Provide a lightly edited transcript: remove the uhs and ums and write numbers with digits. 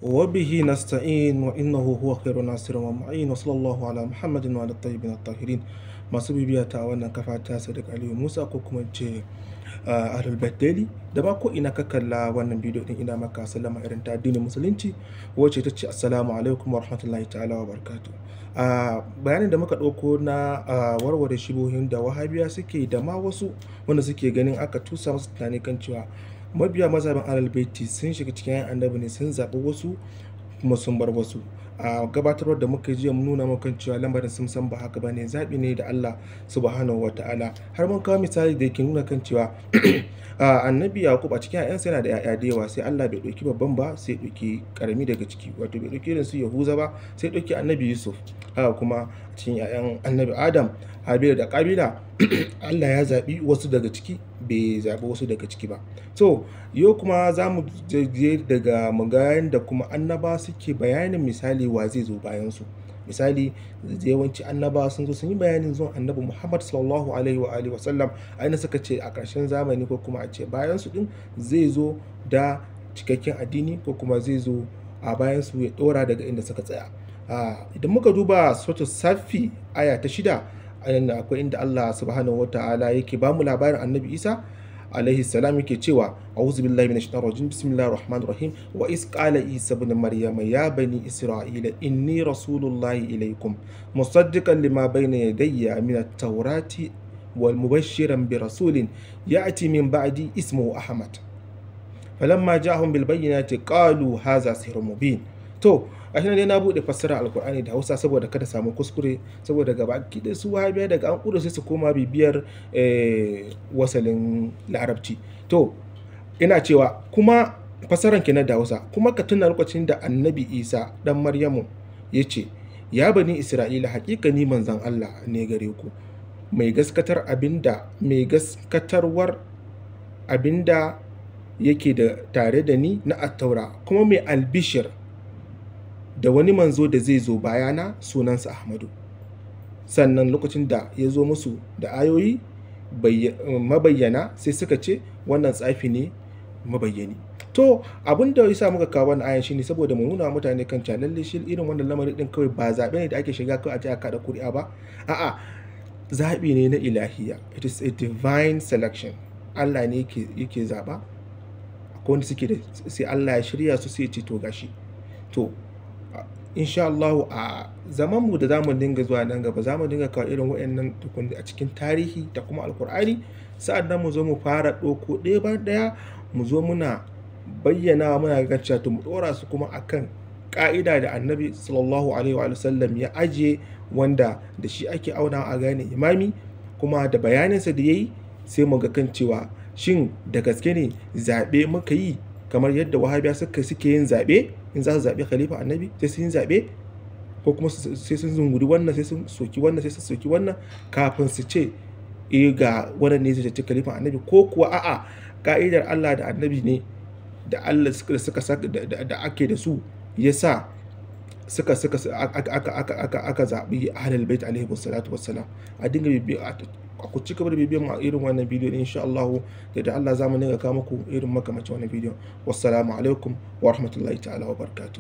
وبه نستعين وإنه هو خير ناصر ومعين وصلى الله على محمد وعلى الطيبين الطاهرين. Masu bibiya ta wannan kafa ta Sadiq Aliyu Musa ko kuma ce Ahlul Bait Daily da ba ko ina ka kalla wannan bidiyo din, ina maka sallama irin ta addinin Musulunci, wacce ta ce assalamu alaikum wa rahmatullahi ta'ala wa barakatuh. Bayanin da muka ɗauko na warware shubuhohin da Wahabiya suke da ma wasu wanda suke ganin aka tusa musu tunani kan cewa mabiya mazhabin Ahlul Baiti sun shiga cikin 'yan Annabi ne, sun zaɓi wasu kuma sun bar wasu. A gabatarwar da muka jiya, mun nuna maka cewa lamarin sun san ba haka bane, zaɓi ne da Allah subhanahu wataala. Har mun kawo misali da yake nuna kan cewa Annabi Yaqub a cikin 'ya'yansa yana da 'ya'ya da yawa, sai Allah bai ɗauki babban ba, sai ɗauki ƙarami daga ciki, wato bai ɗauki irin su Yahuza ba, sai ɗauki Annabi Yusuf. Haka kuma a cikin 'ya'yan Annabi Adam, Habila da Kabila, Allah ya zaɓi wasu daga ciki, bai zaɓi wasu daga ciki ba. So yau kuma za mu je daga mu ga yanda kuma annaba suke bayanin misali wa zai zo bayan su. Misali, yawanci annaba sun zo sun yi bayanin zuwan Annabi Muhammad sallallahu alaihi wa alihi wasallam, a inda suka ce a ƙarshen zamani ko kuma a ce bayan su din zai zo da cikakken addini, ko kuma zai zo a bayan su ya ɗora daga inda suka tsaya. Idan muka duba Suratul Safi aya ta 6, akwai inda Allah subhanahu wataala yake ba mu labarin Annabi Isa alaihi salam, yake cewa a'udhu billahi minash shaitanir rajim, bismillahir rahmanir rahim, wa iz qala Isa ibn Maryama ya bani Isra'ila inni rasulullahi ilaykum musaddiqan lima bayna yadayya min at-taurati wal mubashiran bi rasulin ya'ti min ba'di ismuhu Ahmad, falamma ja'ahum bil bayyinati qalu hadha sihrun mubin. To a shi ne na buɗe fassara Alkur'ani da Hausa saboda kada samu kuskure, saboda gaba da su Wahabiya daga an kudu sai su koma bibiyar wasalin Larabci. To ina cewa kuma fassaran kenan da Hausa: kuma ka tuna lokacin da Annabi Isa dan Maryamu ya ce, ya bani Isra'ila, hakika ni manzon Allah ne gare ku, mai gaskatar abinda mai gaskatarwar abinda yake da tare da ni na Attaura, kuma mai albishir da wani manzo da zai zo bayana sunansa Ahmadu. Sannan lokacin da ya zo musu da ayoyi mabayyana, sai suka ce wannan tsafi ne mabayyani. To abin da yasa muka kawo wannan ayan shine saboda mu nuna mutane kan cewa lalle shi irin wannan lamarin din kawai ba zaɓe ne da ake shiga kawai a ce a kaɗa kuri'a ba. A'a, zaɓi ne na ilahiya. It is a divine selection. Allah ne yake zaɓa. Akwai wanda suke da sai Allah ya shirya su, sai ya ce to gashi. To insha Allah a zaman mu da zamu dinga zuwa nan gaba, zamu dinga kawo irin waɗannan tukun a cikin tarihi da kuma Alkur'ani. Sa'an nan mu zo mu fara ɗauko ɗaya bayan ɗaya, mu zo muna bayyana, muna ga cewa to mu ɗora su kuma akan ƙa'ida da Annabi sallallahu alaihi wa sallam ya ajiye, wanda da shi ake auna a gane imami, kuma da bayaninsa da yayi, sai mu ga kan cewa shin da gaske ne zaɓe muka yi kamar yadda Wahabiya suke yin zaɓe? In za su zaɓi khalifa Annabi sai sun yi zaɓe, ko kuma sai sun zunguri wannan, sai sun soki wannan, sai sun soki wannan kafin su ce eh, ga wannan ne zai ci khalifa Annabi, ko kuwa a'a, ka'idar Allah da Annabi ne da Allah suka da ake da su yasa suka suka aka aka aka aka aka zaɓi Ahlul Bait alaihi wassalatu wassalam. A dinga bibiya, ku ci gaba da bibiyan mu a irin wannan bidiyo insha Allah da Allah zamu dinga kawo muku irin makamancin wannan bidiyon. Wassalamu alaikum wa rahmatullahi ta'ala wa barakatuh.